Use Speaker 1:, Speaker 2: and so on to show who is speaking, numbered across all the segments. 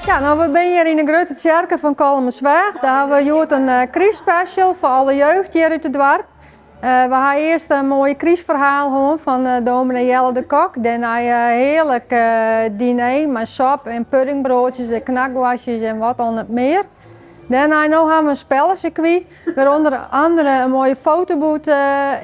Speaker 1: Ja, no we binne hjir yn de grutte tsjerke fan Kollumersweach. Dêr hawwe we hjoed in krystspecial foar alle jeugd hjir út it doarp. We ha earst in moaie krystferhaal hân fan dominee Jelle de Kok. Dêrnei in hearlik diner mei sop en puddingbroadsjes en knakwoarstjes en wat al net mear. Dêrnei no ha we in spellesirkwy, wêr ûnder andere in moaie fotobooth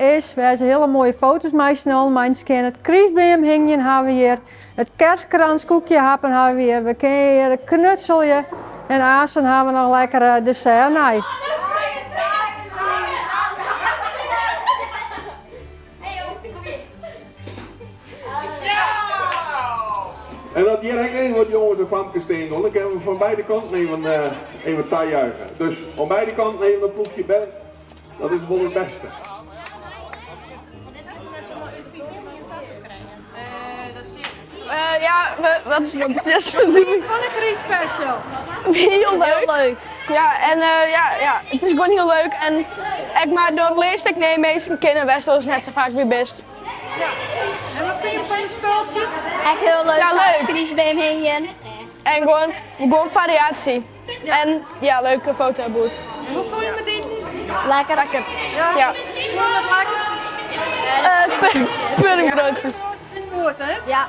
Speaker 1: is, wêr se hiele moaie foto's meitsje meitsje kinne. It krystbeam hingjen ha we hjir, it kerstkranskoekje happen ha we hjir, we kinne hjir knutselje en aansten ha we noch lekker dessert nei.
Speaker 2: En as hjir ek even wat jonges en famkes stean gean, dan kinne we fan beide kanten even, even tajuichen. Dus oan beide kanten even in ploechje bern, dat is wol it bêste.
Speaker 3: Ja, wat
Speaker 1: Fan de krystspecial.
Speaker 3: Hiel leuk. Ja, en ja, ja, it is gewoan hiel leuk. En ek mar do learst ek nije minsken kennen wêr'tst oars net sa faak by bist.
Speaker 1: Ja. En wat fine je fan de spultsjes?
Speaker 4: Ek hiel leuk.
Speaker 3: Ja, leuk.
Speaker 4: Krystbeam hingjen.
Speaker 3: En gewoan, gewoan fariaasje. En ja, leuke fotobooth.
Speaker 1: En hoe voel je met iten?
Speaker 4: Lekker.
Speaker 3: Lekker.
Speaker 1: Ja.
Speaker 3: Ja.
Speaker 1: Hoe met lekkers?
Speaker 3: Puddingbroodjes.
Speaker 1: Vind ik goed, hè?
Speaker 4: Ja.